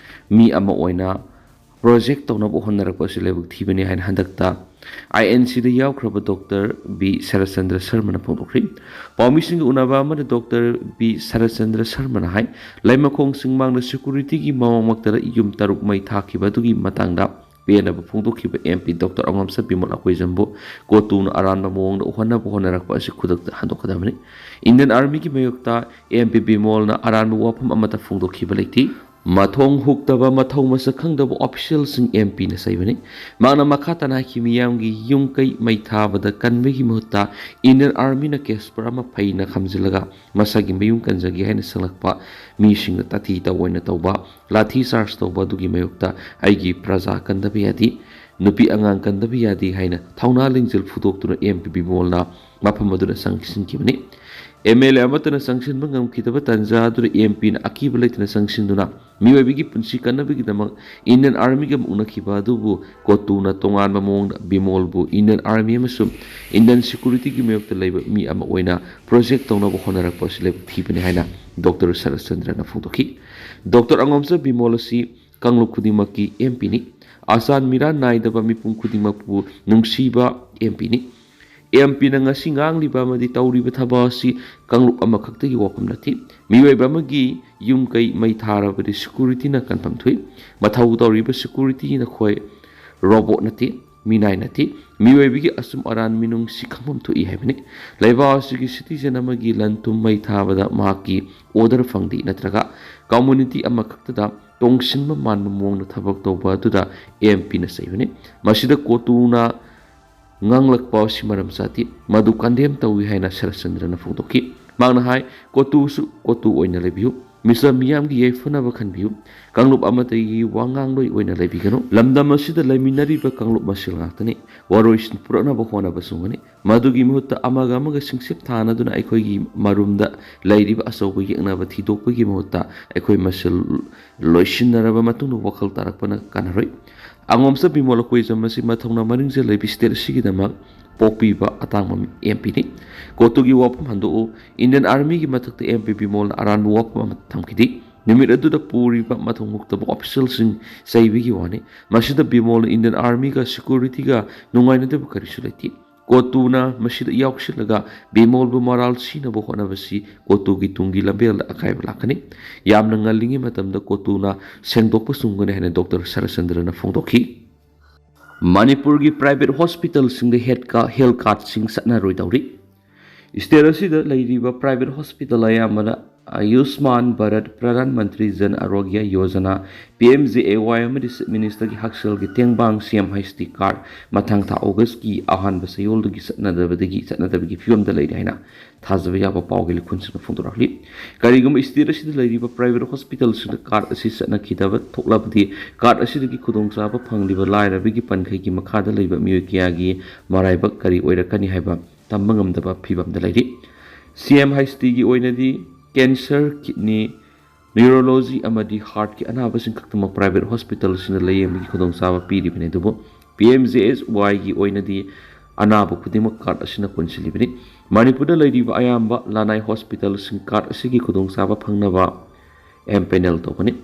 ꯃꯤ ꯑꯃ ꯑꯣꯏꯅ project ꯇꯧꯅꯕ ꯍꯣꯠꯅꯔꯛꯄ ꯑꯁꯤ ꯂꯥꯏꯕꯛ ꯊꯤꯕꯅꯤ ꯍꯥꯏꯅ ꯍꯟꯗꯛꯇ I N Cꯗ ꯌꯥꯎꯈ꯭ꯔꯕ Doctor B Saratchandra ꯁꯔꯃꯅ ꯐꯣꯡꯗꯣꯛꯈ꯭ꯔꯤ꯫ ꯄꯥꯎꯃꯤꯁꯤꯡꯒ ꯎꯅꯕ ꯑꯃꯗ Doctor B ꯁꯔꯠꯆꯟꯗ꯭ꯔ ꯁꯔꯃꯅ ꯍꯥꯏ, ꯂꯩꯃꯈꯣꯡ ꯆꯤꯡꯃꯥꯡꯗ securityꯒꯤ ꯃꯃꯛꯇꯗ ꯌꯨꯝ ꯇꯔꯨꯛ ꯃꯩ ꯊꯥꯈꯤꯕ ꯑꯗꯨꯒꯤ ꯃꯇꯥꯡꯗ ꯄꯦꯟꯅꯕ ꯐꯣꯡꯗꯣꯛꯈꯤꯕ M P Doctor ꯑꯉꯝꯁ ꯕꯤꯃꯣꯜ ꯑꯀꯣꯏꯖꯝꯕꯨ ꯀꯣꯇꯨꯅ ꯑꯔꯥꯟꯕ ꯃꯑꯣꯡꯗ ꯎꯍꯟꯅꯕ ꯍꯣꯠꯅꯔꯛꯄ ꯑꯁꯤ ꯈꯨꯗꯛꯇ ꯍꯟꯗꯣꯛꯀꯗꯕꯅꯤ꯫ Indian Armyꯒꯤ ꯃꯥꯌꯣꯛꯇ M P ꯕꯤꯃꯣꯜꯅ ꯑꯔꯥꯟꯕ ꯋꯥꯐꯝ ꯑꯃꯠꯇ ꯐꯣꯡꯗꯣꯛꯈꯤꯕ ꯂꯩꯇꯦ꯫ ꯃꯊꯣꯡ ꯍꯨꯛꯇꯕ, ꯃꯊꯧ ꯃꯁꯛ ꯈꯪꯗꯕ officialꯁꯤꯡ M Pꯅ ꯆꯩꯕꯅꯤ꯫ ꯃꯍꯥꯛꯅ ꯃꯈꯥ ꯇꯥꯅ ꯍꯥꯏꯈꯤ, ꯃꯤꯌꯥꯝꯒꯤ ꯌꯨꯝ ꯀꯩ ꯃꯩ ꯊꯥꯕꯗ ꯀꯟꯕꯒꯤ ꯃꯍꯨꯠꯇ Indian Armyꯅ casper ꯑꯃ ꯐꯩꯅ ꯈꯝꯖꯤꯜꯂꯒ ꯃꯁꯥꯒꯤ ꯃꯌꯨꯝ ꯀꯟꯖꯒꯦ ꯍꯥꯏꯅ ꯆꯪꯂꯛꯄ ꯃꯤꯁꯤꯡꯗ ꯇꯥꯊꯤ ꯇꯥꯑꯣꯏꯅ ꯇꯧꯕ, ꯂꯥꯊꯤ charge ꯇꯧꯕ ꯑꯗꯨꯒꯤ ꯃꯥꯌꯣꯛꯇ ꯑꯩꯒꯤ ꯄ꯭ꯔꯖꯥ ꯀꯟꯗꯕ ꯌꯥꯗꯦ, ꯅꯨꯄꯤ ꯑꯉꯥꯡ ꯀꯟꯗꯕ ꯌꯥꯗꯦ ꯍꯥꯏꯅ ꯊꯧꯅꯥ ꯂꯤꯡꯖꯦꯜ ꯐꯨꯗꯣꯛꯇꯨꯅ M P ꯕꯤꯃꯣꯜꯅ ꯃꯐꯝ ꯑꯗꯨꯗ ꯆꯪꯁꯤꯟꯈꯤꯕꯅꯤ꯫ ꯑꯦꯝ ꯑꯦꯜ ꯑꯦ ꯑꯃꯠꯇꯅ ꯆꯪꯁꯤꯟꯕ ꯉꯝꯈꯤꯗꯕ ꯇꯥꯟꯖꯥ ꯑꯗꯨꯗ ꯑꯦꯝ ꯄꯤꯅ ꯑꯀꯤꯕ ꯂꯩꯇꯅ ꯆꯪꯁꯤꯟꯗꯨꯅ ꯃꯤꯑꯣꯏꯕꯒꯤ ꯄꯨꯟꯁꯤ ꯀꯟꯅꯕꯒꯤꯗꯃꯛ ꯏꯟꯗꯤꯌꯟ ꯑꯥꯔꯃꯤꯒ ꯃꯨꯛꯅꯈꯤꯕ ꯑꯗꯨꯕꯨ ꯀꯣꯇꯨꯅ ꯇꯣꯉꯥꯟꯕ ꯃꯑꯣꯡꯗ ꯕꯤꯃꯣꯜꯕꯨ ꯏꯟꯗꯤꯌꯟ ꯑꯥꯔꯃꯤ ꯑꯃꯁꯨꯡ ꯏꯟꯗꯤꯌꯟ ꯁꯦꯀ꯭ꯌꯨꯔꯤꯇꯤꯒꯤ ꯃꯥꯌꯣꯛꯇ ꯂꯩꯕ ꯃꯤ ꯑꯃ ꯑꯣꯏꯅ ꯄ꯭ꯔꯣꯖꯦꯛ ꯇꯧꯅꯕ ꯍꯣꯠꯅꯔꯛꯄ ꯑꯁꯤ ꯂꯥꯏꯕꯛ ꯊꯤꯕꯅꯤ ꯍꯥꯏꯅ ꯗꯣꯛꯇꯔ ꯁꯔꯠ ꯆꯟꯗ꯭ꯔꯅ ꯐꯣꯡꯗꯣꯛꯈꯤ꯫ ꯗꯣꯛꯇꯔ ꯑꯉꯣꯝꯆꯥ ꯕꯤꯃꯣꯜ ꯑꯁꯤ ꯀꯥꯡꯂꯨꯞ ꯈꯨꯗꯤꯡꯃꯛꯀꯤ ꯑꯦꯝ ꯄꯤꯅꯤ꯫ ꯑꯆꯥꯟ ꯃꯤꯔꯥꯟ ꯅꯥꯏꯗꯕ ꯃꯤꯄꯨꯝ ꯈꯨꯗꯤꯡꯃꯛꯄꯨ ꯅꯨꯡꯁꯤꯕ ꯑꯦꯝ ꯄꯤꯅꯤ꯫ ꯑꯦꯝ ꯄꯤꯅ ꯉꯁꯤ ꯉꯥꯡꯂꯤꯕ ꯑꯃꯗꯤ ꯇꯧꯔꯤꯕ ꯊꯕꯛ ꯑꯁꯤ ꯀꯥꯡꯂꯨꯞ ꯑꯃꯈꯛꯇꯒꯤ ꯋꯥꯐꯝ ꯅꯠꯇꯦ꯫ ꯃꯤꯑꯣꯏꯕ ꯑꯃꯒꯤ ꯌꯨꯝ ꯀꯩ ꯃꯩ ꯊꯥꯔꯕꯗꯤ ꯁꯦꯀ꯭ꯌꯨꯔꯤꯇꯤꯅ ꯀꯟꯐꯝ ꯊꯣꯛꯏ꯫ ꯃꯊꯧ ꯇꯧꯔꯤꯕ ꯁꯦꯀ꯭ꯌꯨꯔꯤꯇꯤ ꯅꯈꯣꯏ ꯔꯣꯕꯣꯠ ꯅꯠꯇꯦ, ꯃꯤꯅꯥꯏ ꯅꯠꯇꯦ꯫ ꯃꯤꯑꯣꯏꯕꯒꯤ ꯑꯆꯨꯝ ꯑꯔꯥꯟ ꯃꯤꯅꯨꯡꯁꯤ ꯈꯪꯐꯝ ꯊꯣꯛꯏ ꯍꯥꯏꯕꯅꯤ꯫ ꯂꯩꯕꯥꯛ ꯑꯁꯤꯒꯤ ꯁꯤꯇꯤꯖꯦꯟ ꯑꯃꯒꯤ ꯂꯟ ꯊꯨꯝ ꯃꯩ ꯊꯥꯕꯗ ꯃꯍꯥꯛꯀꯤ ꯑꯣꯔꯗꯔ ꯐꯪꯗꯦ, ꯅꯠꯇ꯭ꯔꯒ ꯀꯝꯃꯨꯅꯤꯇꯤ ꯑꯃꯈꯛꯇꯗ ꯇꯣꯡꯁꯤꯟꯕ ꯃꯥꯟꯕ ꯃꯑꯣꯡꯗ ꯊꯕꯛ ꯇꯧꯕ ꯑꯗꯨꯗ ꯑꯦꯝ ꯄꯤꯅ ꯆꯩꯕꯅꯤ꯫ ꯃꯁꯤꯗ ꯀꯣꯇꯨꯅ ꯉꯥꯡꯂꯛꯄ ꯑꯁꯤ ꯃꯔꯝ ꯆꯥꯗꯦ꯫ ꯃꯗꯨ ꯀꯟꯗꯦꯝ ꯇꯧꯏ ꯍꯥꯏꯅ ꯁꯔꯠꯆꯟꯗ꯭ꯔꯅ ꯐꯣꯡꯗꯣꯛꯈꯤ꯫ ꯃꯍꯥꯛꯅ ꯍꯥꯏ, "ꯀꯣꯇꯨꯁꯨ ꯀꯣꯇꯨ ꯑꯣꯏꯅ ꯂꯩꯕꯤꯌꯨ꯫ ꯃꯤꯆꯝ ꯃꯤꯌꯥꯝꯒꯤ ꯌꯥꯏꯐꯅꯕ ꯈꯟꯕꯤꯌꯨ꯫ ꯀꯥꯡꯂꯨꯞ ꯑꯃꯠꯇꯒꯤ ꯋꯥ ꯉꯥꯡꯂꯣꯏ ꯑꯣꯏꯅ ꯂꯩꯕꯤꯒꯅꯨ꯫ ꯂꯝꯗꯝ ꯑꯁꯤꯗ ꯂꯩꯃꯤꯟꯅꯔꯤꯕ ꯀꯥꯡꯂꯨꯞ ꯃꯁꯦꯜ ꯉꯥꯛꯇꯅꯤ꯫ ꯋꯥꯔꯣꯏꯁꯤꯟ ꯄꯨꯔꯛꯅꯕ ꯍꯣꯠꯅꯕꯁꯨ ꯉꯝꯒꯅꯤ꯫ ꯃꯗꯨꯒꯤ ꯃꯍꯨꯠꯇ ꯑꯃꯒ ꯑꯃꯒ ꯁꯤꯡꯁꯤꯞ ꯊꯥꯅꯗꯨꯅ ꯑꯩꯈꯣꯏꯒꯤ ꯃꯔꯨꯝꯗ ꯂꯩꯔꯤꯕ ꯑꯆꯧꯕ ꯌꯦꯛꯅꯕ ꯊꯤꯗꯣꯛꯄꯒꯤ ꯃꯍꯨꯠꯇ ꯑꯩꯈꯣꯏ ꯃꯁꯦꯜ ꯂꯣꯏꯁꯤꯟꯅꯔꯕ ꯃꯇꯨꯡꯗ ꯋꯥꯈꯜ ꯇꯥꯔꯛꯄꯅ ꯀꯥꯟꯅꯔꯣꯏ꯫ ꯑꯉꯣꯝꯆꯥ ꯕꯤꯃꯣꯜ ꯑꯩꯈꯣꯏ ꯖꯝ ꯑꯁꯤ ꯃꯊꯧꯅꯥ ꯃꯔꯤꯡ ꯆꯦꯜꯂꯕꯤ ꯁ꯭ꯇꯦꯠ ꯑꯁꯤꯒꯤꯗꯃꯛ ꯄꯣꯛꯄꯤꯕ ꯑꯇꯥꯡꯕ ꯑꯦꯝ ꯄꯤꯅꯤ꯫ ꯀꯣꯇꯨꯒꯤ ꯋꯥꯐꯝ ꯍꯟꯗꯣꯛꯎ꯫ ꯏꯟꯗꯤꯌꯟ ꯑꯥꯔꯃꯤꯒꯤ ꯃꯊꯛꯇ ꯑꯦꯝ ꯄꯤ ꯕꯤꯃꯣꯜꯅ ꯑꯔꯥꯟꯕ ꯋꯥꯐꯝ ꯑꯃ ꯊꯝꯈꯤꯗꯦ꯫ ꯅꯨꯃꯤꯠ ꯑꯗꯨꯗ ꯄꯨꯔꯤꯕ ꯃꯊꯧ ꯃꯨꯛꯇꯕ ꯑꯣꯐꯤꯁꯤꯌꯦꯜꯁꯤꯡ ꯆꯩꯕꯒꯤ ꯋꯥꯅꯤ꯫ ꯃꯁꯤꯗ ꯕꯤꯃꯣꯜꯅ ꯏꯟꯗꯤꯌꯟ ꯑꯥꯔꯃꯤꯒ ꯁꯦꯀ꯭ꯌꯨꯔꯤꯇꯤꯒ ꯅꯨꯡꯉꯥꯏꯅꯗꯕ ꯀꯔꯤꯁꯨ ꯂꯩꯇꯦ꯫ ꯀꯣꯇꯨꯅ ꯃꯁꯤꯗ ꯌꯥꯎꯁꯤꯜꯂꯒ ꯕꯤꯃꯣꯜꯕꯨ ꯃꯔꯥꯜ ꯁꯤꯅꯕ ꯍꯣꯠꯅꯕꯁꯤ ꯀꯣꯇꯨꯒꯤ ꯇꯨꯡꯒꯤ ꯂꯝꯕꯦꯜꯗ ꯑꯀꯥꯏꯕ ꯂꯥꯛꯀꯅꯤ꯫ ꯌꯥꯝꯅ ꯉꯜꯂꯤꯉꯩ ꯃꯇꯝꯗ ꯀꯣꯇꯨꯅ ꯁꯦꯡꯗꯣꯛꯄ ꯆꯨꯝꯒꯅꯤ ꯍꯥꯏꯅ ꯗꯣꯛꯇꯔ ꯁꯔꯠꯆꯟꯗ꯭ꯔꯅ ꯐꯣꯡꯗꯣꯛꯈꯤ꯫ ꯃꯅꯤꯄꯨꯔꯒꯤ ꯄ꯭ꯔꯥꯏꯚꯦꯠ ꯍꯣꯁꯄꯤꯇꯥꯜꯁꯤꯡꯗ ꯍꯦꯜꯊ ꯀꯥ-, ꯍꯦꯜꯊ ꯀꯥꯔꯗꯁꯤꯡ ꯆꯠꯅꯔꯣꯏꯗꯧꯔꯤ꯫ ꯁ꯭ꯇꯦꯠ ꯑꯁꯤꯗ ꯂꯩꯔꯤꯕ ꯄ꯭ꯔꯥꯏꯚꯦꯠ ꯍꯣꯁꯄꯤꯇꯥꯜ ꯑꯌꯥꯝꯕꯅ Ayushman Bharat, Pradhan Mantri Jan Arogya Yojana, P M J A Y ꯑꯃꯗꯤ ꯆꯤꯐ ꯃꯤꯅꯤꯁꯇꯔꯒꯤ ꯍꯛꯁꯦꯜꯒꯤ ꯇꯦꯡꯕꯥꯡ ꯁꯤ ꯑꯦꯝ ꯍꯩꯆ ꯗꯤ ꯀꯥꯔꯗ ꯃꯊꯪ ꯊꯥ ꯑꯣꯒꯁꯀꯤ ꯑꯍꯥꯟꯕ ꯆꯌꯣꯜꯗꯒꯤ ꯆꯠꯅꯗꯕꯗꯒꯤ, ꯆꯠꯅꯗꯕꯒꯤ ꯐꯤꯕꯝꯗ ꯂꯩꯔꯦ ꯍꯥꯏꯅ ꯊꯥꯖꯕ ꯌꯥꯕ ꯄꯥꯎꯒꯤ ꯂꯤꯈꯨꯟꯁꯤꯡꯅ ꯐꯣꯡꯗꯣꯔꯛꯂꯤ꯫ ꯀꯔꯤꯒꯨꯝꯕ ꯁ꯭ꯇꯦꯠ ꯑꯁꯤꯗ ꯂꯩꯔꯤꯕ ꯄ꯭ꯔꯥꯏꯚꯦꯠ ꯍꯣꯁꯄꯤꯇꯥꯜꯁꯤꯡꯗ ꯀꯥꯔꯗ ꯑꯁꯤ ꯆꯠꯅꯈꯤꯗꯕ ꯊꯣꯛꯂꯕꯗꯤ, ꯀꯥꯔꯗ ꯑꯁꯤꯗꯒꯤ ꯈꯨꯗꯣꯡꯆꯥꯕ ꯐꯪꯂꯤꯕ ꯂꯥꯏꯔꯕꯒꯤ ꯄꯟꯈꯩꯒꯤ ꯃꯈꯥꯗ ꯂꯩꯕ ꯃꯤꯑꯣꯏ ꯀꯌꯥꯒꯤ ꯃꯔꯥꯏꯕꯛ ꯀꯔꯤ ꯑꯣꯏꯔꯛꯀꯅꯤ ꯍꯥꯏꯕ ꯇꯝꯕ ꯉꯝꯗꯕ ꯐꯤꯕꯝꯗ ꯂꯩꯔꯤ꯫ ꯁꯤ ꯑꯦꯝ ꯍꯩꯆ ꯇꯤꯒꯤ ꯑꯣꯏꯅꯗꯤ cancer, kidney, neurology ꯑꯃꯗꯤ heartꯀꯤ ꯑꯅꯥꯕꯁꯤꯡ ꯈꯛꯇꯃꯛ private hospitalꯁꯤꯡꯗ ꯂꯥꯌꯦꯡꯕꯒꯤ ꯈꯨꯗꯣꯡꯆꯥꯕ ꯄꯤꯔꯤꯕꯅꯤ꯫ ꯑꯗꯨꯕꯨ ꯄꯤ ꯑꯦꯝ ꯖꯦ ꯑꯦꯁ ꯋꯥꯏꯒꯤ ꯑꯣꯏꯅꯗꯤ ꯑꯅꯥꯕ ꯈꯨꯗꯤꯡꯃꯛ card ꯑꯁꯤꯅ ꯀꯣꯟꯁꯤꯜꯂꯤꯕꯅꯤ꯫ ꯃꯅꯤꯄꯨꯔꯗ ꯂꯩꯔꯤꯕ ꯑꯌꯥꯝꯕ ꯂꯅꯥꯏ hospitalꯁꯤꯡ card ꯑꯁꯤꯒꯤ ꯈꯨꯗꯣꯡꯆꯥꯕ ꯐꯪꯅꯕ empanel ꯇꯧꯒꯅꯤ꯫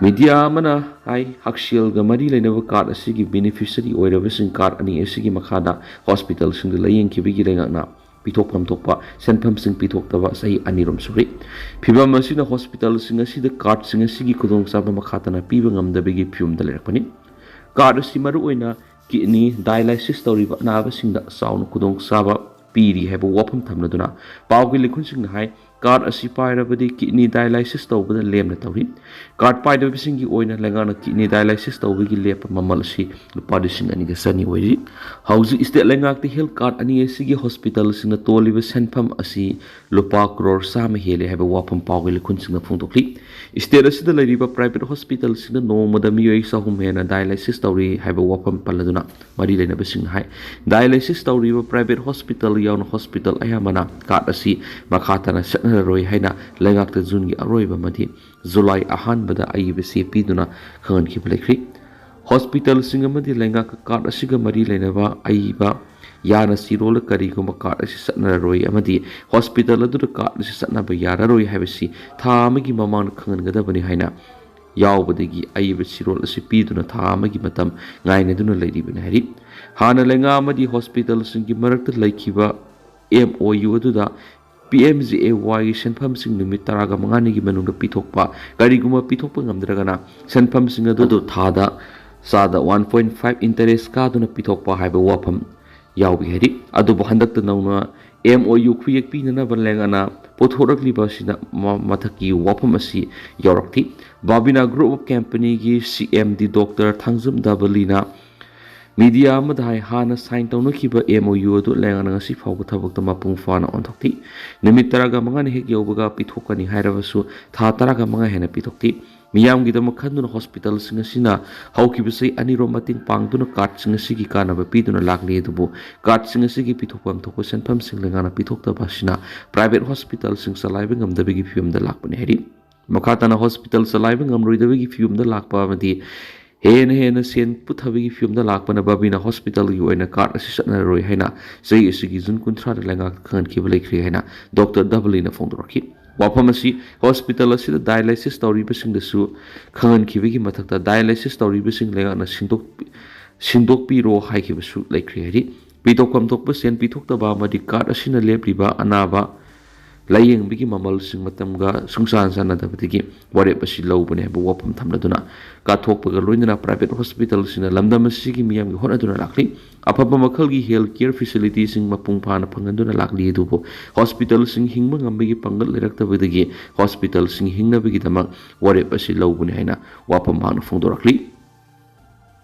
Media ꯑꯃꯅ ꯍꯥꯏ, ꯍꯛꯁꯦꯜꯒ ꯃꯔꯤ ꯂꯩꯅꯕ card ꯑꯁꯤꯒꯤ beneficiary ꯑꯣꯏꯔꯕꯁꯤꯡ card ꯑꯅꯤ ꯑꯁꯤꯒꯤ ꯃꯈꯥꯗ hospitalꯁꯤꯡꯗ ꯂꯥꯌꯦꯡꯈꯤꯕꯒꯤ ꯂꯩꯉꯥꯛꯅ ꯄꯤꯊꯣꯛꯐꯝ ꯊꯣꯛꯄ ꯁꯦꯟꯐꯝꯁꯤꯡ ꯄꯤꯊꯣꯛꯇꯕ ꯆꯍꯤ ꯑꯅꯤꯔꯣꯝ ꯁꯨꯔꯦ꯫ ꯐꯤꯚꯝ ꯑꯁꯤꯅ hospitalꯁꯤꯡ ꯑꯁꯤꯗ cardꯁꯤꯡ ꯑꯁꯤꯒꯤ ꯈꯨꯗꯣꯡꯆꯥꯕ ꯃꯈꯥ ꯇꯥꯅ ꯄꯤꯕ ꯉꯝꯗꯕꯒꯤ ꯐꯤꯕꯝꯗ ꯂꯩꯔꯛꯄꯅꯤ꯫ Card ꯑꯁꯤ ꯃꯔꯨꯑꯣꯏꯅ kidney dialysis ꯇꯧꯔꯤꯕ ꯑꯅꯥꯕꯁꯤꯡꯗ ꯆꯥꯎꯅ ꯈꯨꯗꯣꯡꯆꯥꯕ ꯄꯤꯔꯤ ꯍꯥꯏꯕ ꯋꯥꯐꯝ ꯊꯝꯂꯗꯨꯅ ꯄꯥꯎꯒꯤ ꯂꯤꯈꯨꯟꯁꯤꯡꯅ ꯍꯥꯏ, card ꯑꯁꯤ ꯄꯥꯏꯔꯕꯗꯤ kidney dialysis ꯇꯧꯕꯗ ꯂꯦꯝꯅ ꯇꯧꯔꯤ꯫ Card ꯄꯥꯏꯗꯕꯁꯤꯡꯒꯤ ꯑꯣꯏꯅ ꯂꯩꯉꯥꯛꯅ kidney dialysis ꯇꯧꯕꯒꯤ ꯂꯦꯞꯄ ꯃꯃꯜ ꯑꯁꯤ ꯂꯨꯄꯥ ꯂꯤꯁꯤꯡ ꯑꯅꯤꯒ ꯆꯅꯤ ꯑꯣꯏꯔꯤ꯫ ꯍꯧꯖꯤꯛ state ꯂꯩꯉꯥꯛꯇ health card ꯑꯅꯤ ꯑꯁꯤꯒꯤ hospitalꯁꯤꯡꯅ ꯇꯣꯜꯂꯤꯕ ꯁꯦꯟꯐꯝ ꯑꯁꯤ ꯂꯨꯄꯥ ꯀ꯭ꯔꯣꯔ ꯆꯥꯝꯃ ꯍꯦꯜꯂꯦ ꯍꯥꯏꯕ ꯋꯥꯐꯝ ꯄꯥꯎꯒꯤ ꯂꯤꯈꯨꯟꯁꯤꯡꯅ ꯐꯣꯡꯗꯣꯛꯂꯤ꯫ State ꯑꯁꯤꯗ ꯂꯩꯔꯤꯕ private hospitalꯁꯤꯡꯗ ꯅꯣꯡꯃꯗ ꯃꯤꯑꯣꯏ ꯆꯍꯨꯝ ꯍꯦꯟꯅ dialysis ꯇꯧꯔꯤ ꯍꯥꯏꯕ ꯋꯥꯐꯝ ꯄꯜꯂꯗꯨꯅ ꯃꯔꯤ ꯂꯩꯅꯕꯁꯤꯡꯅ ꯍꯥꯏ, dialysis ꯇꯧꯔꯤꯕ private hospital ꯌꯥꯎꯅ hospital ꯑꯌꯥꯝꯕꯅ card ꯑꯁꯤ ꯃꯈꯥ ꯇꯥꯅ ꯆꯠꯅꯔꯔꯣꯏ ꯍꯥꯏꯅ ꯂꯩꯉꯥꯛꯇ ꯖꯨꯟꯒꯤ ꯑꯔꯣꯏꯕ ꯑꯃꯗꯤ ꯖꯨꯂꯥꯏ ꯑꯍꯥꯟꯕꯗ ꯑꯏꯕ ꯆꯦ ꯄꯤꯗꯨꯅ ꯈꯪꯍꯟꯈꯤꯕ ꯂꯩꯈ꯭ꯔꯤ꯫ Hospitalꯁꯤꯡ ꯑꯃꯗꯤ ꯂꯩꯉꯥꯛꯀ card ꯑꯁꯤꯒ ꯃꯔꯤ ꯂꯩꯅꯕ ꯑꯏꯕ ꯌꯥꯅ ꯆꯤꯔꯣꯜꯗ ꯀꯔꯤꯒꯨꯝꯕ card ꯑꯁꯤ ꯆꯠꯅꯔꯔꯣꯏ ꯑꯃꯗꯤ hospital ꯑꯗꯨꯗ card ꯑꯁꯤ ꯆꯠꯅꯕ ꯌꯥꯔꯔꯣꯏ ꯍꯥꯏꯕꯁꯤ ꯊꯥ ꯑꯃꯒꯤ ꯃꯃꯥꯡꯗ ꯈꯪꯍꯟꯒꯗꯕꯅꯤ ꯍꯥꯏꯅ ꯌꯥꯎꯕꯗꯒꯤ ꯑꯏꯕ ꯆꯤꯔꯣꯜ ꯑꯁꯤ ꯄꯤꯗꯨꯅ ꯊꯥ ꯑꯃꯒꯤ ꯃꯇꯝ ꯉꯥꯏꯅꯗꯨꯅ ꯂꯩꯔꯤꯕꯅꯤ ꯍꯥꯏꯔꯤ꯫ ꯍꯥꯟꯅ ꯂꯩꯉꯥꯛ ꯑꯃꯗꯤ hospitalꯁꯤꯡꯒꯤ ꯃꯔꯛꯇ ꯂꯩꯈꯤꯕ M O U ꯑꯗꯨꯗ P M J A Yꯒꯤ ꯁꯦꯟꯐꯝꯁꯤꯡ ꯅꯨꯃꯤꯠ ꯇꯔꯥꯒ ꯃꯉꯥꯅꯤꯒꯤ ꯃꯅꯨꯡꯗ ꯄꯤꯊꯣꯛꯄ, ꯀꯔꯤꯒꯨꯝꯕ ꯄꯤꯊꯣꯛꯄ ꯉꯝꯗ꯭ꯔꯒꯅ ꯁꯦꯟꯐꯝꯁꯤꯡ ꯑꯗꯨ ꯊꯥꯗ ꯆꯥꯗ one point five interest ꯀꯥꯗꯨꯅ ꯄꯤꯊꯣꯛꯄ ꯍꯥꯏꯕ ꯋꯥꯐꯝ ꯌꯥꯎꯏ ꯍꯥꯏꯔꯤ꯫ ꯑꯗꯨꯕꯨ ꯍꯟꯗꯛꯇ ꯅꯧꯅ M O U ꯈꯨꯌꯦꯛ ꯄꯤꯅꯅꯕ ꯂꯦꯡꯉꯅ ꯄꯨꯊꯣꯔꯛꯂꯤꯕ ꯑꯁꯤꯅ ꯃ-, ꯃꯊꯛꯀꯤ ꯋꯥꯐꯝ ꯑꯁꯤ ꯌꯥꯎꯔꯛꯈꯤ꯫ Babina Group of Companyꯒꯤ C M D Doctor Thangjam ꯗꯕꯂꯤꯅ media ꯑꯃꯗ ꯍꯥꯏ, ꯍꯥꯟꯅ sign ꯇꯧꯅꯈꯤꯕ M O U ꯑꯗꯨ ꯂꯦꯡꯉꯅ ꯉꯁꯤ ꯐꯥꯎꯕ ꯊꯕꯛꯇ ꯃꯄꯨꯡ ꯐꯥꯅ ꯑꯣꯟꯊꯣꯛꯇꯦ꯫ ꯅꯨꯃꯤꯠ ꯇꯔꯥꯒ ꯃꯉꯥꯅꯤ ꯍꯦꯛ ꯌꯧꯕꯒ ꯄꯤꯊꯣꯛꯀꯅꯤ ꯍꯥꯏꯔꯕꯁꯨ ꯊꯥ ꯇꯔꯥꯒ ꯃꯉꯥ ꯍꯦꯟꯅ ꯄꯤꯊꯣꯛꯇꯦ꯫ ꯃꯤꯌꯥꯝꯒꯤꯗꯃꯛ ꯈꯟꯗꯨꯅ ꯍꯣꯁꯄꯤꯇꯥꯜꯁꯤꯡ ꯑꯁꯤꯅ ꯍꯧꯈꯤꯕ ꯆꯍꯤ ꯑꯅꯤꯔꯣꯝ ꯃꯇꯦꯡ ꯄꯥꯡꯗꯨꯅ ꯀꯥꯔꯗꯁꯤꯡ ꯑꯁꯤꯒꯤ ꯀꯥꯟꯅꯕ ꯄꯤꯗꯨꯅ ꯂꯥꯛꯂꯤ꯫ ꯑꯗꯨꯕꯨ ꯀꯥꯔꯗꯁꯤꯡ ꯑꯁꯤꯒꯤ ꯄꯤꯊꯣꯛꯐꯝ ꯊꯣꯛꯄ ꯁꯦꯟꯐꯝꯁꯤꯡ ꯂꯩꯉꯥꯛꯅ ꯄꯤꯊꯣꯛꯇꯕ ꯑꯁꯤꯅ ꯄ꯭ꯔꯥꯏꯚꯦꯠ ꯍꯣꯁꯄꯤꯇꯥꯜꯁꯤꯡ ꯆꯂꯥꯏꯕ ꯉꯝꯗꯕꯒꯤ ꯐꯤꯕꯝꯗ ꯂꯥꯛꯄꯅꯤ ꯍꯥꯏꯔꯤ꯫ ꯃꯈꯥ ꯇꯥꯅ ꯍꯣꯁꯄꯤꯇꯥꯜ ꯆꯂꯥꯏꯕ ꯉꯝꯂꯣꯏꯗꯕꯒꯤ ꯐꯤꯕꯝꯗ ꯂꯥꯛꯄ ꯑꯃꯗꯤ ꯍꯦꯟꯅ ꯍꯦꯟꯅ ꯁꯦꯟ ꯄꯨꯊꯕꯒꯤ ꯐꯤꯕꯝꯗ ꯂꯥꯛꯄꯅ ꯕꯕꯤꯅ ꯍꯣꯁꯄꯤꯇꯥꯜꯒꯤ ꯑꯣꯏꯅ ꯀꯥꯔꯗ ꯑꯁꯤ ꯆꯠꯅꯔꯔꯣꯏ ꯍꯥꯏꯅ ꯆꯍꯤ ꯑꯁꯤꯒꯤ ꯖꯨꯟ ꯀꯨꯟꯊ꯭ꯔꯥꯗ ꯂꯩꯉꯥꯛꯇ ꯈꯪꯍꯟꯈꯤꯕ ꯂꯩꯈ꯭ꯔꯦ ꯍꯥꯏꯅ ꯗꯣꯛꯇꯔ ꯗꯕꯂꯤꯅ ꯐꯣꯡꯗꯣꯔꯛꯈꯤ꯫ ꯋꯥꯐꯝ ꯑꯁꯤ ꯍꯣꯁꯄꯤꯇꯥꯜ ꯑꯁꯤꯗ dialysis ꯇꯧꯔꯤꯕꯁꯤꯡꯗꯁꯨ ꯈꯪꯍꯟꯈꯤꯕꯒꯤ ꯃꯊꯛꯇ dialysis ꯇꯧꯔꯤꯕꯁꯤꯡ ꯂꯩꯉꯥꯛꯅ ꯁꯤꯟꯗꯣꯛ-, ꯁꯤꯟꯗꯣꯛꯄꯤꯔꯣ ꯍꯥꯏꯈꯤꯕꯁꯨ ꯂꯩꯈ꯭ꯔꯦ ꯍꯥꯏꯔꯤ꯫ ꯄꯤꯊꯣꯛꯐꯝ ꯊꯣꯛꯄ ꯁꯦꯟ ꯄꯤꯊꯣꯛꯇꯕ ꯑꯃꯗꯤ ꯀꯥꯔꯗ ꯑꯁꯤꯅ ꯂꯦꯞꯂꯤꯕ ꯑꯅꯥꯕ ꯂꯥꯌꯦꯡꯕꯒꯤ ꯃꯃꯜꯁꯤꯡ ꯃꯇꯝꯒ ꯁꯨꯡꯆꯥꯟ ꯆꯥꯟꯅꯗꯕꯗꯒꯤ ꯋꯥꯔꯦꯞ ꯑꯁꯤ ꯂꯧꯕꯅꯤ ꯍꯥꯏꯕ ꯋꯥꯐꯝ ꯊꯝꯂꯗꯨꯅ ꯀꯥꯊꯣꯛꯄꯒ ꯂꯣꯏꯅꯅ ꯄ꯭ꯔꯥꯏꯚꯦꯠ ꯍꯣꯁꯄꯤꯇꯥꯜꯁꯤꯡꯅ ꯂꯝꯗꯝ ꯑꯁꯤꯒꯤ ꯃꯤꯌꯥꯝꯒꯤ ꯍꯣꯠꯅꯗꯨꯅ ꯂꯥꯛꯂꯤ꯫ ꯑꯐꯕ ꯃꯈꯜꯒꯤ health care facilityꯁꯤꯡ ꯃꯄꯨꯡ ꯐꯥꯅ ꯐꯪꯍꯟꯗꯨꯅ ꯂꯥꯛꯂꯤ꯫ ꯑꯗꯨꯕꯨ ꯍꯣꯁꯄꯤꯇꯥꯜꯁꯤꯡ ꯍꯤꯡꯕ ꯉꯝꯕꯒꯤ ꯄꯥꯡꯒꯜ ꯂꯩꯔꯛꯇꯕꯗꯒꯤ ꯍꯣꯁꯄꯤꯇꯥꯜꯁꯤꯡ ꯍꯤꯡꯅꯕꯒꯤꯗꯃꯛ ꯋꯥꯔꯦꯞ ꯑꯁꯤ ꯂꯧꯕꯅꯤ ꯍꯥꯏꯅ ꯋꯥꯐꯝ ꯃꯍꯥꯛꯅ ꯐꯣꯡꯗꯣꯔꯛꯂꯤ꯫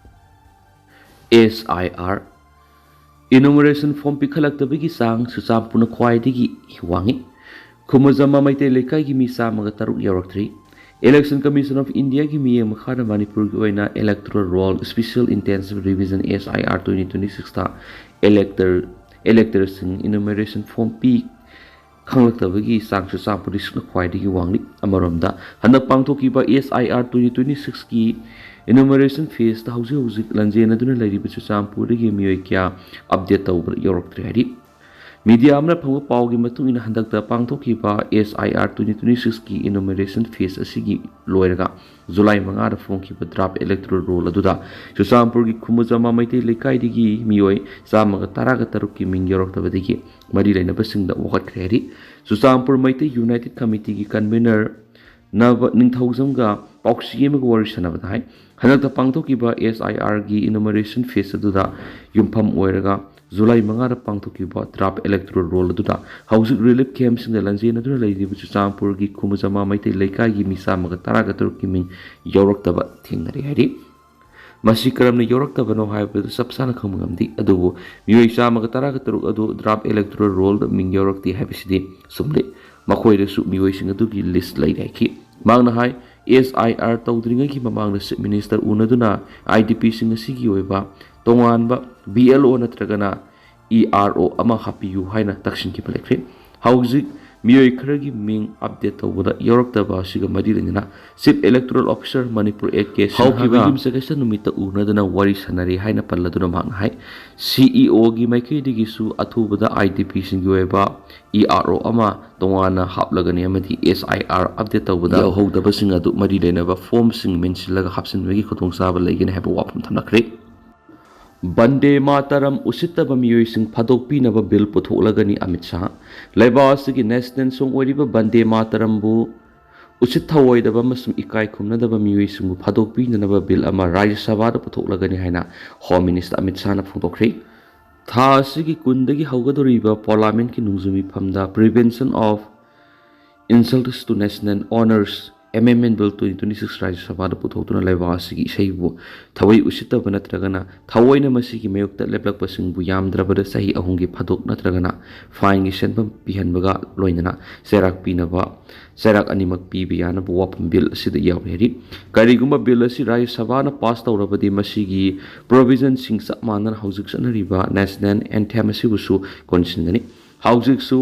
S I R enumeration form ꯄꯤꯈꯠꯂꯛꯇꯕꯒꯤ ꯆꯥꯡ ꯆꯨꯔꯆꯥꯟꯄꯨꯔꯅ ꯈ꯭ꯋꯥꯏꯗꯒꯤ ꯋꯥꯡꯉꯤ꯫ ꯈꯨꯃꯖꯥꯃꯥ ꯃꯩꯇꯩ ꯂꯩꯀꯥꯏꯒꯤ ꯃꯤ ꯆꯥꯝꯃꯒ ꯇꯔꯨꯛ ꯌꯧꯔꯛꯇ꯭ꯔꯤ꯫ Election Commission of Indiaꯒꯤ ꯃꯤꯠꯌꯦꯡ ꯃꯈꯥꯗ ꯃꯅꯤꯄꯨꯔꯒꯤ ꯑꯣꯏꯅ Electoral Roll Special Intensive Revision, S I R, twenty twenty-sixꯇ elector, electorꯁꯤꯡ enumeration form ꯄꯤ ꯈꯪꯂꯛꯇꯕꯒꯤ ꯆꯥꯡ ꯆꯨꯔꯆꯥꯟꯄꯨꯔ ꯗꯤꯁꯇ꯭ꯔꯤꯛꯅ ꯈ꯭ꯋꯥꯏꯗꯒꯤ ꯋꯥꯡꯂꯤ꯫ ꯑꯃꯔꯣꯝꯗ, ꯍꯟꯗꯛ ꯄꯥꯡꯊꯣꯛꯈꯤꯕ S I R twenty twenty-sixꯀꯤ enumeration phaseꯇ ꯍꯧꯖꯤꯛ ꯍꯧꯖꯤꯛ ꯂꯥꯟꯖꯦꯟꯅꯗꯨꯅ ꯂꯩꯔꯤꯕ ꯆꯨꯔꯆꯥꯟꯄꯨꯔꯗꯒꯤ ꯃꯤꯑꯣꯏ ꯀꯌꯥ update ꯇꯧꯕ ꯌꯧꯔꯛꯇ꯭ꯔꯦ ꯍꯥꯏꯔꯤ꯫ Media ꯑꯃꯅ ꯐꯪꯕ ꯄꯥꯎꯒꯤ ꯃꯇꯨꯡ ꯏꯟꯅ, ꯍꯟꯗꯛꯇ ꯄꯥꯡꯊꯣꯛꯈꯤꯕ S I R twenty twenty-sixꯀꯤ enumeration phase ꯑꯁꯤꯒꯤ ꯂꯣꯏꯔꯒ ꯖꯨꯂꯥꯏ ꯃꯉꯥꯗ ꯐꯣꯡꯈꯤꯕ draft electoral roll ꯑꯗꯨꯗ ꯆꯨꯔꯆꯥꯟꯄꯨꯔꯒꯤ ꯈꯨꯃꯖꯥꯃꯥ ꯃꯩꯇꯩ ꯂꯩꯀꯥꯏꯗꯒꯤ ꯃꯤꯑꯣꯏ ꯆꯥꯝꯃꯒ ꯇꯔꯥꯒ ꯇꯔꯨꯛꯀꯤ ꯃꯤꯡ ꯌꯧꯔꯛꯇꯕꯗꯒꯤ ꯃꯔꯤ ꯂꯩꯅꯕꯁꯤꯡꯗ ꯋꯥꯀꯠꯈ꯭ꯔꯦ ꯍꯥꯏꯔꯤ꯫ ꯆꯨꯔꯆꯥꯟꯄꯨꯔ ꯃꯩꯇꯩ United Committeeꯒꯤ convener ꯅꯕ ꯅꯤꯡꯊꯧꯖꯝꯒ ꯄꯥꯎꯆꯦ ꯑꯃꯒ ꯋꯥꯔꯤ ꯁꯥꯟꯅꯕꯗ ꯍꯥꯏ, ꯍꯟꯗꯛꯇ ꯄꯥꯡꯊꯣꯛꯈꯤꯕ S I Rꯒꯤ enumeration phase ꯑꯗꯨꯗ ꯌꯨꯝꯐꯝ ꯑꯣꯏꯔꯒ ꯖꯨꯂꯥꯏ ꯃꯉꯥꯗ ꯄꯥꯡꯊꯣꯛꯈꯤꯕ draft electoral roll ꯑꯗꯨꯗ ꯍꯧꯖꯤꯛ relief campꯁꯤꯡꯗ ꯂꯥꯟꯖꯦꯟꯅꯗꯨꯅ ꯂꯩꯔꯤꯕ ꯆꯨꯔꯆꯥꯟꯄꯨꯔꯒꯤ ꯈꯨꯃꯖꯥꯃꯥ ꯃꯩꯇꯩ ꯂꯩꯀꯥꯏꯒꯤ ꯃꯤ ꯆꯥꯝꯃꯒ ꯇꯔꯥꯒ ꯇꯔꯨꯛꯀꯤ ꯃꯤꯡ ꯌꯥꯎꯔꯛꯇꯕ ꯊꯦꯡꯅꯔꯦ ꯍꯥꯏꯔꯤ꯫ ꯃꯁꯤ ꯀꯔꯝꯅ ꯌꯧꯔꯛꯇꯕꯅꯣ ꯍꯥꯏꯕꯗꯨ ꯆꯞ ꯆꯥꯅ ꯈꯪꯕ ꯉꯝꯗꯦ, ꯑꯗꯨꯕꯨ ꯃꯤꯑꯣꯏ ꯆꯥꯝꯃꯒ ꯇꯔꯥꯒ ꯇꯔꯨꯛ ꯑꯗꯨ draft electoral rollꯗ ꯃꯤꯡ ꯌꯥꯎꯔꯛꯇꯦ ꯍꯥꯏꯕꯁꯤꯗꯤ ꯆꯨꯝꯂꯦ꯫ ꯃꯈꯣꯏꯗꯁꯨ ꯃꯤꯑꯣꯏꯁꯤꯡ ꯑꯗꯨꯒꯤ list ꯂꯩꯔꯦ ꯍꯥꯏꯈꯤ꯫ ꯃꯍꯥꯛꯅ ꯍꯥꯏ, ꯑꯦꯁ ꯑꯥꯏ ꯑꯥꯔ ꯇꯧꯗ꯭ꯔꯤꯉꯩꯒꯤ ꯃꯃꯥꯡꯗ ꯆꯤꯐ ꯃꯤꯅꯤꯁꯇꯔ ꯎꯅꯗꯨꯅ ꯑꯥꯏ ꯗꯤ ꯄꯤꯁꯤꯡ ꯑꯁꯤꯒꯤ ꯑꯣꯏꯕ ꯇꯣꯉꯥꯟꯕ ꯕꯤ ꯑꯦꯜ ꯑꯣ ꯅꯠꯇ꯭ꯔꯒꯅ ꯏ ꯑꯥꯔ ꯑꯣ ꯑꯃ ꯍꯥꯞꯄꯤꯌꯨ ꯍꯥꯏꯅ ꯇꯛꯁꯤꯟꯈꯤꯕ ꯂꯩꯈ꯭ꯔꯦ꯫ ꯍꯧꯖꯤꯛ ꯃꯤꯑꯣꯏ ꯈꯔꯒꯤ ꯃꯤꯡ ꯑꯞꯗꯦꯠ ꯇꯧꯕꯗ ꯌꯥꯎꯔꯛꯇꯕ ꯑꯁꯤꯒ ꯃꯔꯤ ꯂꯩꯅꯅ chief electoral officer Manipur A K ꯍꯧꯈꯤꯕ ꯁꯤꯟꯍꯥꯒ ꯌꯨꯝꯁꯀꯩꯁ ꯅꯨꯃꯤꯠꯇ ꯎꯅꯗꯨꯅ ꯋꯥꯔꯤ ꯁꯥꯟꯅꯔꯦ ꯍꯥꯏꯅ ꯄꯜꯂꯗꯨꯅ ꯃꯍꯥꯛꯅ ꯍꯥꯏ, ꯁꯤ ꯏ ꯑꯣꯒꯤ ꯃꯥꯏꯀꯩꯗꯒꯤꯁꯨ ꯑꯊꯨꯕꯗ ꯑꯥꯏ ꯗꯤ ꯄꯤꯁꯤꯡꯒꯤ ꯑꯣꯏꯕ ꯏ ꯑꯥꯔ ꯑꯣ ꯑꯃ ꯇꯣꯉꯥꯟꯅ ꯍꯥꯞꯂꯒꯅꯤ ꯑꯃꯗꯤ ꯑꯦꯁ ꯑꯥꯏ ꯑꯥꯔ ꯑꯞꯗꯦꯠ ꯇꯧꯕꯗ ꯌꯥꯎꯍꯧꯗꯕꯁꯤꯡ ꯑꯗꯨ ꯃꯔꯤ ꯂꯩꯅꯕ ꯐꯣꯔꯝꯁꯤꯡ ꯃꯦꯟꯁꯤꯜꯂꯒ ꯍꯥꯞꯆꯤꯟꯕꯒꯤ ꯈꯨꯗꯣꯡꯆꯥꯕ ꯂꯩꯒꯅꯤ ꯍꯥꯏꯕ ꯋꯥꯐꯝ ꯊꯝꯂꯛꯈ꯭ꯔꯦ꯫ ꯕꯟꯗꯦ ꯃꯥꯇꯔꯝ ꯎꯁꯤꯠꯇꯕ ꯃꯤꯑꯣꯏꯁꯤꯡ ꯐꯥꯗꯣꯛꯄꯤꯅꯕ ꯕꯤꯜ ꯄꯨꯊꯣꯛꯂꯒꯅꯤ ꯑꯃꯤꯠ ꯁꯥꯍ꯫ ꯂꯩꯕꯥꯛ ꯑꯁꯤꯒꯤ ꯅꯦꯁꯅꯦꯜ ꯁꯣꯡ ꯑꯣꯏꯔꯤꯕ ꯕꯟꯗꯦ ꯃꯥꯇꯔꯝꯕꯨ ꯎꯁꯤꯠ ꯊꯑꯣꯏꯗꯕ ꯑꯃꯁꯨꯡ ꯏꯀꯥꯏ ꯈꯨꯝꯅꯗꯕ ꯃꯤꯑꯣꯏꯁꯤꯡꯕꯨ ꯐꯥꯗꯣꯛꯄꯤꯅꯅꯕ ꯕꯤꯜ ꯑꯃ ꯔꯥꯖ꯭ꯌ ꯁꯚꯥꯗ ꯄꯨꯊꯣꯛꯂꯒꯅꯤ ꯍꯥꯏꯅ ꯍꯣꯝ ꯃꯤꯅꯤꯁꯇꯔ ꯑꯃꯤꯠ ꯁꯥꯍꯅ ꯐꯣꯡꯗꯣꯛꯈ꯭ꯔꯦ꯫ ꯊꯥ ꯑꯁꯤꯒꯤ ꯀꯨꯟꯗꯒꯤ ꯍꯧꯒꯗꯧꯔꯤꯕ ꯄꯥꯔꯂꯥꯃꯦꯟꯠꯀꯤ ꯅꯣꯡꯖꯨ ꯃꯤꯐꯝꯗ Prevention of Insults to National Honours Amendment Bill twenty twenty-six ꯔꯥꯖ꯭ꯌ ꯁꯚꯥꯗ ꯄꯨꯊꯣꯛꯇꯨꯅ ꯂꯩꯕꯥꯛ ꯑꯁꯤꯒꯤ ꯏꯁꯩꯕꯨ ꯊꯑꯣꯏ ꯎꯁꯤꯠꯇꯕ ꯅꯠꯇ꯭ꯔꯒꯅ ꯊꯑꯣꯏꯅ ꯃꯁꯤꯒꯤ ꯃꯥꯌꯣꯛꯇ ꯂꯦꯞꯂꯛꯄꯁꯤꯡꯕꯨ ꯌꯥꯝꯗ꯭ꯔꯕꯗ ꯆꯍꯤ ꯑꯍꯨꯝꯒꯤ ꯐꯥꯗꯣꯛ ꯅꯠꯇ꯭ꯔꯒꯅ ꯐꯥꯏꯟꯒꯤ ꯁꯦꯟꯐꯝ ꯄꯤꯍꯟꯕꯒ ꯂꯣꯏꯅꯅ ꯆꯩꯔꯥꯛ ꯄꯤꯅꯕ, ꯆꯩꯔꯥꯛ ꯑꯅꯤꯃꯛ ꯄꯤꯕ ꯌꯥꯅꯕ ꯋꯥꯐꯝ ꯕꯤꯜ ꯑꯁꯤꯗ ꯌꯥꯎꯔꯤ ꯍꯥꯏꯔꯤ꯫ ꯀꯔꯤꯒꯨꯝꯕ ꯕꯤꯜ ꯑꯁꯤ ꯔꯥꯖ꯭ꯌ ꯁꯚꯥꯅ ꯄꯥꯁ ꯇꯧꯔꯕꯗꯤ ꯃꯁꯤꯒꯤ ꯄ꯭ꯔꯣꯚꯤꯖꯟꯁꯤꯡ ꯆꯞ ꯃꯥꯟꯅꯅ ꯍꯧꯖꯤꯛ ꯆꯠꯅꯔꯤꯕ ꯅꯦꯁꯅꯦꯜ ꯑꯦꯟꯊꯦꯝ ꯑꯁꯤꯕꯨꯁꯨ ꯀꯣꯟꯁꯤꯟꯒꯅꯤ꯫ ꯍꯧꯖꯤꯛꯁꯨ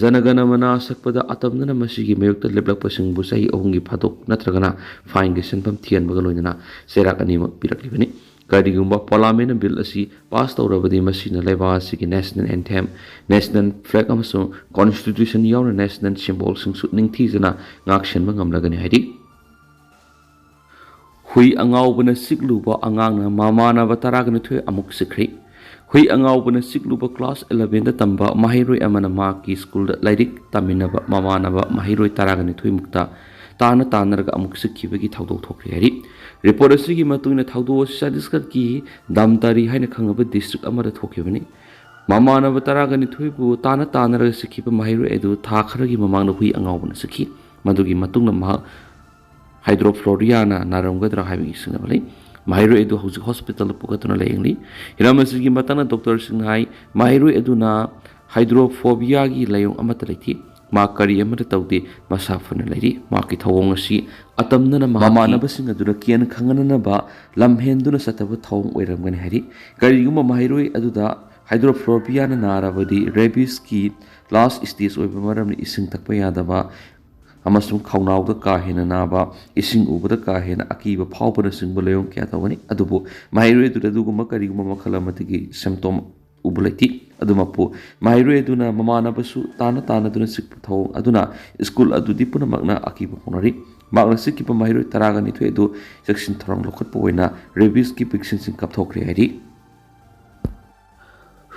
ꯖꯅꯒꯅꯃꯅ ꯁꯛꯄꯗ ꯑꯇꯝꯅꯅ ꯃꯁꯤꯒꯤ ꯃꯥꯌꯣꯛꯇ ꯂꯦꯞꯂꯛꯄꯁꯤꯡꯕꯨ ꯆꯍꯤ ꯑꯍꯨꯝꯒꯤ ꯐꯥꯗꯣꯛ ꯅꯠꯇ꯭ꯔꯒꯅ ꯐꯥꯏꯟꯒꯤ ꯁꯦꯟꯐꯝ ꯊꯤꯍꯟꯕꯒ ꯂꯣꯏꯅꯅ ꯆꯩꯔꯥꯛ ꯑꯅꯤꯃꯛ ꯄꯤꯔꯛꯂꯤꯕꯅꯤ꯫ ꯀꯔꯤꯒꯨꯝꯕ ꯄꯥꯔꯂꯥꯃꯦꯟꯠꯅ ꯕꯤꯜ ꯑꯁꯤ ꯄꯥꯁ ꯇꯧꯔꯕꯗꯤ ꯃꯁꯤꯅ ꯂꯩꯕꯥꯛ ꯑꯁꯤꯒꯤ ꯅꯦꯁꯅꯦꯜ ꯑꯦꯟꯊꯦꯝ, ꯅꯦꯁꯅꯦꯜ ꯐ꯭ꯂꯦꯒ ꯑꯃꯁꯨꯡ ꯀꯣꯟꯁꯇꯤꯇ꯭ꯌꯨꯁꯟ ꯌꯥꯎꯅ ꯅꯦꯁꯅꯦꯜ ꯁꯤꯝꯕꯣꯜꯁꯤꯡꯁꯨ ꯅꯤꯡꯊꯤꯖꯅ ꯉꯥꯛꯁꯦꯟꯕ ꯉꯝꯂꯒꯅꯤ ꯍꯥꯏꯔꯤ꯫ ꯍꯨꯏ ꯑꯉꯥꯎꯕꯅ ꯆꯤꯛꯂꯨꯕ ꯑꯉꯥꯡꯅ ꯃꯃꯥꯟꯅꯕ ꯇꯔꯥꯒ ꯅꯤꯊꯣꯏ ꯑꯃꯨꯛ ꯆꯤꯛꯈ꯭ꯔꯦ꯫ ꯍꯨꯏ ꯑꯉꯥꯎꯕꯅ ꯆꯤꯛꯂꯨꯕ ꯀ꯭ꯂꯥꯁ ꯏꯂꯦꯚꯦꯟꯗ ꯇꯝꯕ ꯃꯍꯩꯔꯣꯏ ꯑꯃꯅ ꯃꯍꯥꯛꯀꯤ ꯁ꯭ꯀꯨꯜꯗ ꯂꯥꯏꯔꯤꯛ ꯇꯝꯃꯤꯟꯅꯕ ꯃꯃꯥꯟꯅꯕ ꯃꯍꯩꯔꯣꯏ ꯇꯔꯥꯒ ꯅꯤꯊꯣꯏꯃꯨꯛꯇ ꯇꯥꯅ ꯇꯥꯅꯔꯒ ꯑꯃꯨꯛ ꯆꯤꯛꯈꯤꯕꯒꯤ ꯊꯧꯗꯣꯛ ꯊꯣꯛꯈ꯭ꯔꯦ ꯍꯥꯏꯔꯤ꯫ ꯔꯤꯄꯣꯔꯠ ꯑꯁꯤꯒꯤ ꯃꯇꯨꯡ ꯏꯟꯅ ꯊꯧꯗꯣꯛ ꯑꯁꯤ ꯆꯇꯤꯁꯒꯔꯒꯤ ꯗꯝꯇꯥꯔꯤ ꯍꯥꯏꯅ ꯈꯪꯅꯕ ꯗꯤꯁꯇ꯭ꯔꯤꯛ ꯑꯃꯗ ꯊꯣꯛꯈꯤꯕꯅꯤ꯫ ꯃꯃꯥꯟꯅꯕ ꯇꯔꯥꯒ ꯅꯤꯊꯣꯏꯕꯨ ꯇꯥꯅ ꯇꯥꯅꯔꯒ ꯆꯤꯛꯈꯤꯕ ꯃꯍꯩꯔꯣꯏ ꯑꯗꯨ ꯊꯥ ꯈꯔꯒꯤ ꯃꯃꯥꯡꯗ ꯍꯨꯏ ꯑꯉꯥꯎꯕꯅ ꯆꯤꯛꯈꯤ꯫ ꯃꯗꯨꯒꯤ ꯃꯇꯨꯡꯗ ꯃꯍꯥꯛ ꯍꯥꯏꯗ꯭ꯔꯣꯐ꯭ꯂꯣꯔꯤꯌꯥꯅ ꯅꯥꯔꯝꯒꯗ꯭ꯔꯥ ꯍꯥꯏꯕꯒꯤ ꯆꯤꯡꯅꯕ ꯂꯩ꯫ ꯃꯍꯩꯔꯣꯏ ꯑꯗꯨ ꯍꯧꯖꯤꯛ ꯍꯣꯁꯄꯤꯇꯥꯜꯗ ꯄꯨꯈꯠꯇꯨꯅ ꯂꯥꯌꯦꯡꯂꯤ꯫ ꯍꯤꯔꯝ ꯑꯁꯤꯒꯤ ꯃꯇꯥꯡꯗ ꯗꯣꯛꯇꯔꯁꯤꯡꯅ ꯍꯥꯏ, ꯃꯍꯩꯔꯣꯏ ꯑꯗꯨꯅ ꯍꯥꯏꯗ꯭ꯔꯣꯐꯣꯕꯤꯌꯥꯒꯤ ꯂꯥꯏꯑꯣꯡ ꯑꯃꯠꯇ ꯂꯩꯇꯦ꯫ ꯃꯍꯥꯛ ꯀꯔꯤ ꯑꯃꯠꯇ ꯇꯧꯗꯦ, ꯃꯁꯥ ꯐꯅ ꯂꯩꯔꯤ꯫ ꯃꯍꯥꯛꯀꯤ ꯊꯧꯑꯣꯡ ꯑꯁꯤ ꯑꯇꯝꯅꯅ ꯃꯍꯥꯛꯀꯤ ꯃꯃꯥꯟꯅꯕꯁꯤꯡ ꯑꯗꯨꯅ ꯀꯤꯍꯟ ꯈꯪꯍꯟꯅꯅꯕ ꯂꯝꯍꯦꯟꯗꯨꯅ ꯆꯠꯇꯕ ꯊꯧꯑꯣꯡ ꯑꯣꯏꯔꯝꯒꯅꯤ ꯍꯥꯏꯔꯤ꯫ ꯀꯔꯤꯒꯨꯝꯕ ꯃꯍꯩꯔꯣꯏ ꯑꯗꯨꯗ ꯍꯥꯏꯗ꯭ꯔꯣꯐꯣꯕꯤꯌꯥꯅ ꯅꯥꯔꯕꯗꯤ ꯔꯦꯕꯤꯁꯀꯤ ꯂꯥꯁ ꯁ꯭ꯇꯦꯖ ꯑꯣꯏꯕ ꯃꯔꯝꯅ ꯏꯁꯤꯡ ꯊꯛꯄ ꯌꯥꯗꯕ ꯑꯃꯁꯨꯡ ꯈꯧꯅꯥꯎꯗ ꯀꯥ ꯍꯦꯟꯅ ꯅꯥꯕ, ꯏꯁꯤꯡ ꯎꯕꯗ ꯀꯥ ꯍꯦꯟꯅ ꯑꯀꯤꯕ ꯐꯥꯎꯕꯅꯆꯤꯡꯕ ꯂꯥꯏꯑꯣꯡ ꯀꯌꯥ ꯇꯧꯒꯅꯤ꯫ ꯑꯗꯨꯕꯨ ꯃꯍꯩꯔꯣꯏ ꯑꯗꯨꯗ ꯑꯗꯨꯒꯨꯝꯕ ꯀꯔꯤꯒꯨꯝꯕ ꯃꯈꯜ ꯑꯃꯗꯒꯤ ꯁꯦꯝꯇꯣꯝ ꯎꯕ ꯂꯩꯇꯦ꯫ ꯑꯗꯨꯃꯛꯄꯨ ꯃꯍꯩꯔꯣꯏ ꯑꯗꯨꯅ ꯃꯃꯥꯟꯅꯕꯁꯨ ꯇꯥꯟꯅ ꯇꯥꯟꯅꯗꯨꯅ ꯆꯤꯛꯄ ꯊꯧꯑꯣꯡ ꯑꯗꯨꯅ ꯁ꯭ꯀꯨꯜ ꯑꯗꯨꯗꯤ ꯄꯨꯝꯅꯃꯛꯅ ꯑꯀꯤꯕ ꯐꯥꯎꯅꯔꯤ꯫ ꯃꯍꯥꯛꯅ ꯆꯤꯛꯈꯤꯕ ꯃꯍꯩꯔꯣꯏ ꯇꯔꯥꯒ ꯅꯤꯊꯣꯏ ꯑꯗꯨ ꯆꯦꯛꯁꯤꯟ ꯊꯧꯔꯥꯡ ꯂꯧꯈꯠꯄ ꯑꯣꯏꯅ ꯔꯦꯕꯤꯁꯀꯤ ꯚꯦꯛꯁꯤꯟꯁꯤꯡ ꯀꯥꯞꯊꯣꯛꯈ꯭ꯔꯦ ꯍꯥꯏꯔꯤ꯫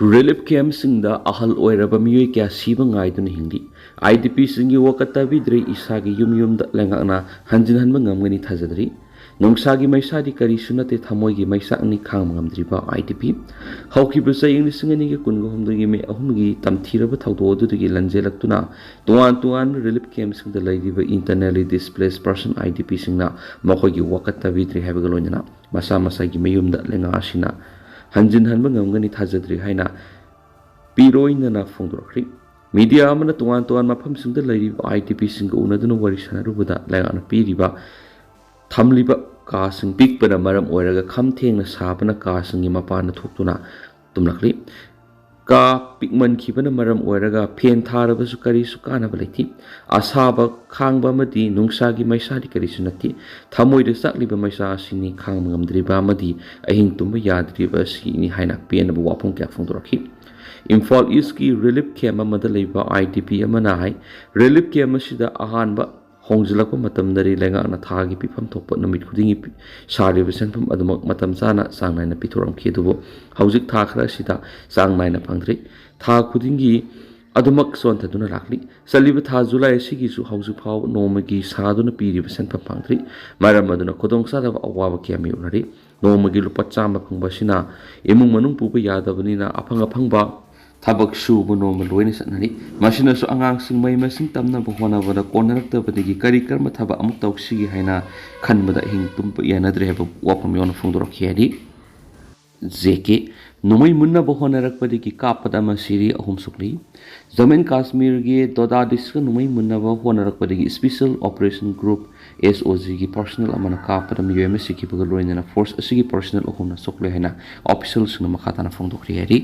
ꯔꯤꯂꯤꯐ ꯀꯦꯝꯞꯁꯤꯡꯗ ꯑꯍꯜ ꯑꯣꯏꯔꯕ ꯃꯤꯑꯣꯏ ꯀꯌꯥ ꯁꯤꯕ ꯉꯥꯏꯗꯨꯅ ꯍꯤꯡꯂꯤ꯫ ꯑꯥꯏ ꯗꯤ ꯄꯤꯁꯤꯡꯒꯤ ꯋꯥꯀꯠ ꯇꯥꯕꯤꯗ꯭ꯔꯦ, ꯏꯁꯥꯒꯤ ꯌꯨꯝ ꯌꯨꯝꯗ ꯂꯩꯉꯥꯛꯅ ꯍꯟꯖꯤꯟꯍꯟꯕ ꯉꯝꯒꯅꯤ ꯊꯥꯖꯗ꯭ꯔꯤ꯫ ꯅꯨꯡꯁꯥꯒꯤ ꯃꯩꯁꯥꯗꯤ ꯀꯔꯤꯁꯨ ꯅꯠꯇꯦ, ꯊꯃꯣꯏꯒꯤ ꯃꯩꯆꯥꯛꯅꯤ ꯈꯥꯡꯕ ꯉꯝꯗ꯭ꯔꯤꯕ ꯑꯥꯏ ꯗꯤ ꯄꯤ꯫ ꯍꯧꯈꯤꯕ ꯆꯍꯤ ꯂꯤꯁꯤꯡ ꯑꯅꯤꯒ ꯀꯨꯟꯒ ꯍꯨꯝꯗꯣꯏꯒꯤ ꯃꯦ ꯑꯍꯨꯝꯒꯤ ꯇꯝꯊꯤꯔꯕ ꯊꯧꯗꯣꯛ ꯑꯗꯨꯗꯒꯤ ꯂꯟꯖꯦꯜꯂꯛꯇꯨꯅ ꯇꯣꯉꯥꯟ ꯇꯣꯉꯥꯟꯕ ꯔꯤꯂꯤꯐ ꯀꯦꯝꯞꯁꯤꯡꯗ ꯂꯩꯔꯤꯕ internally displaced person, I D ꯄꯤꯁꯤꯡꯅ ꯃꯈꯣꯏꯒꯤ ꯋꯥꯀꯠ ꯇꯥꯕꯤꯗ꯭ꯔꯦ ꯍꯥꯏꯕꯒ ꯂꯣꯏꯅꯅ ꯃꯁꯥ ꯃꯁꯥꯒꯤ ꯃꯌꯨꯝꯗ ꯂꯩꯉꯥꯛ ꯑꯁꯤꯅ ꯍꯟꯖꯤꯟꯍꯟꯕ ꯉꯝꯒꯅꯤ ꯊꯥꯖꯗ꯭ꯔꯤ ꯍꯥꯏꯅ ꯄꯤꯔꯣꯏꯅꯅ ꯐꯣꯡꯗꯣꯔꯛꯈ꯭ꯔꯤ꯫ ꯃꯤꯗꯤꯌꯥ ꯑꯃꯅ ꯇꯣꯉꯥꯟ ꯇꯣꯉꯥꯟꯕ ꯃꯐꯝꯁꯤꯡꯗ ꯂꯩꯔꯤꯕ ꯑꯥꯏ ꯗꯤ ꯄꯤꯁꯤꯡꯒ ꯎꯅꯗꯨꯅ ꯋꯥꯔꯤ ꯁꯥꯟꯅꯔꯨꯕꯗ ꯂꯩꯉꯥꯛꯅ ꯄꯤꯔꯤꯕ ꯊꯝꯂꯤꯕ ꯀꯥꯁꯤꯡ ꯄꯤꯛꯄꯅ ꯃꯔꯝ ꯑꯣꯏꯔꯒ ꯈꯝ ꯊꯦꯡꯅ ꯁꯥꯕꯅ ꯀꯥꯁꯤꯡꯒꯤ ꯃꯄꯥꯟꯗ ꯊꯣꯛꯇꯨꯅ ꯇꯨꯝꯂꯛꯂꯤ꯫ ꯀꯥ ꯄꯤꯛꯃꯟꯈꯤꯕꯅ ꯃꯔꯝ ꯑꯣꯏꯔꯒ ꯐꯦꯟ ꯊꯥꯔꯕꯁꯨ ꯀꯔꯤꯁꯨ ꯀꯥꯟꯅꯕ ꯂꯩꯇꯦ꯫ ꯑꯁꯥꯕ ꯈꯥꯡꯕ ꯑꯃꯗꯤ ꯅꯨꯡꯁꯥꯒꯤ ꯃꯩꯁꯥꯗꯤ ꯀꯔꯤꯁꯨ ꯅꯠꯇꯦ꯫ ꯊꯃꯣꯏꯗ ꯆꯥꯛꯂꯤꯕ ꯃꯩꯁꯥ ꯑꯁꯤꯅꯤ ꯈꯥꯡꯕ ꯉꯝꯗ꯭ꯔꯤꯕ ꯑꯃꯗꯤ ꯑꯍꯤꯡ ꯇꯨꯝꯕ ꯌꯥꯗ꯭ꯔꯤꯕ ꯑꯁꯤꯅꯤ ꯍꯥꯏꯅ ꯄꯦꯟꯅꯕ ꯋꯥꯐꯝ ꯀꯌꯥ ꯐꯣꯡꯗꯣꯔꯛꯈꯤ꯫ ꯏꯝꯐꯥꯜ ꯏꯁꯀꯤ ꯔꯤꯂꯤꯐ ꯀꯦꯝꯞ ꯑꯃꯗ ꯂꯩꯕ ꯑꯥꯏ ꯗꯤ ꯄꯤ ꯑꯃꯅ ꯍꯥꯏ, ꯔꯤꯂꯤꯐ ꯀꯦꯝꯞ ꯑꯁꯤꯗ ꯑꯍꯥꯟꯕ ꯍꯣꯡꯖꯤꯜꯂꯛꯄ ꯃꯇꯝꯗꯗꯤ ꯂꯩꯉꯥꯛꯅ ꯊꯥꯒꯤ ꯄꯤꯐꯝ ꯊꯣꯛꯄ ꯅꯨꯃꯤꯠ ꯈꯨꯗꯤꯡꯒꯤ ꯄꯤ-, ꯁꯥꯔꯤꯕ ꯁꯦꯟꯐꯝ ꯑꯗꯨꯃꯛ ꯃꯇꯝ ꯆꯥꯅ ꯆꯥꯡ ꯅꯥꯏꯅ ꯄꯤꯊꯣꯔꯛꯈꯤ꯫ ꯑꯗꯨꯕꯨ ꯍꯧꯖꯤꯛ ꯊꯥ ꯈꯔ ꯑꯁꯤꯗ ꯆꯥꯡ ꯅꯥꯏꯅ ꯐꯪꯗ꯭ꯔꯤ꯫ ꯊꯥ ꯈꯨꯗꯤꯡꯒꯤ ꯑꯗꯨꯃꯛ ꯁꯣꯟꯊꯗꯨꯅ ꯂꯥꯛꯂꯤ꯫ ꯆꯠꯂꯤꯕ ꯊꯥ ꯖꯨꯂꯥꯏ ꯑꯁꯤꯒꯤꯁꯨ ꯍꯧꯖꯤꯛ ꯐꯥꯎꯕ ꯅꯣꯡꯃꯒꯤ ꯁꯥꯗꯨꯅ ꯄꯤꯔꯤꯕ ꯁꯦꯟꯐꯝ ꯐꯪꯗ꯭ꯔꯤ꯫ ꯃꯔꯝ ꯑꯗꯨꯅ ꯈꯨꯗꯣꯡꯆꯥꯗꯕ ꯑꯋꯥꯕ ꯀꯌꯥ ꯃꯥꯌꯣꯛꯅꯔꯤ꯫ ꯅꯣꯡꯃꯒꯤ ꯂꯨꯄꯥ ꯆꯥꯝꯃ ꯐꯪꯕ ꯑꯁꯤꯅ ꯏꯃꯨꯡ ꯃꯅꯨꯡ ꯄꯨꯕ ꯌꯥꯗꯕꯅꯤꯅ ꯑꯐꯪ ꯑꯐꯪꯕ ꯊꯕꯛ ꯁꯨꯕ ꯅꯣꯝꯕ ꯂꯣꯏꯅ ꯆꯠꯅꯔꯤ꯫ ꯃꯁꯤꯅꯁꯨ ꯑꯉꯥꯡꯁꯤꯡ ꯃꯍꯩ ꯃꯁꯤꯡ ꯇꯝꯅꯕ ꯍꯣꯠꯅꯕꯗ ꯀꯣꯟꯅꯔꯛꯇꯕꯗꯒꯤ ꯀꯔꯤ ꯀꯔꯝꯕ ꯊꯕꯛ ꯑꯃꯨꯛ ꯇꯧꯁꯤꯒꯦ ꯍꯥꯏꯅ ꯈꯟꯕꯗ ꯑꯍꯤꯡ ꯇꯨꯝꯕ ꯌꯥꯅꯗ꯭ꯔꯦ ꯍꯥꯏꯕ ꯋꯥꯐꯝ ꯌꯥꯎꯅ ꯐꯣꯡꯗꯣꯔꯛꯈꯤ ꯍꯥꯏꯔꯤ꯫ ꯖꯦ ꯀꯦ, ꯅꯣꯡꯃꯩ ꯃꯨꯟꯅꯕ ꯍꯣꯠꯅꯔꯛꯄꯗꯒꯤ ꯀꯥꯞꯄꯗ ꯑꯃ ꯁꯤꯔꯤ, ꯑꯍꯨꯝ ꯁꯣꯛꯂꯤ꯫ ꯖꯃꯨ ꯑꯦꯟ ꯀꯥꯁꯃꯤꯔꯒꯤ ꯗꯣꯗꯥ ꯗꯤꯁꯇ꯭ꯔꯤꯛꯇ ꯅꯣꯡꯃꯩ ꯃꯨꯟꯅꯕ ꯍꯣꯠꯅꯔꯛꯄꯗꯒꯤ ꯁ꯭ꯄꯦꯁꯦꯜ ꯑꯣꯄꯔꯦꯁꯟ ꯒ꯭ꯔꯨꯞ, ꯑꯦꯁ ꯑꯣ ꯖꯤꯒꯤ ꯄꯔꯁꯅꯦꯜ ꯑꯃꯅ ꯀꯥꯞꯄꯗ ꯃꯤꯑꯣꯏ ꯑꯃ ꯁꯤꯈꯤꯕꯒ ꯂꯣꯏꯅꯅ ꯐꯣꯔꯁ ꯑꯁꯤꯒꯤ ꯄꯔꯁꯅꯦꯜ ꯑꯍꯨꯝꯅ ꯁꯣꯛꯂꯦ ꯍꯥꯏꯅ ꯑꯣꯐꯤꯁꯤꯌꯦꯜꯁꯤꯡꯅ ꯃꯈꯥ ꯇꯥꯅ ꯐꯣꯡꯗꯣꯛꯈ꯭ꯔꯤ ꯍꯥꯏꯔꯤ꯫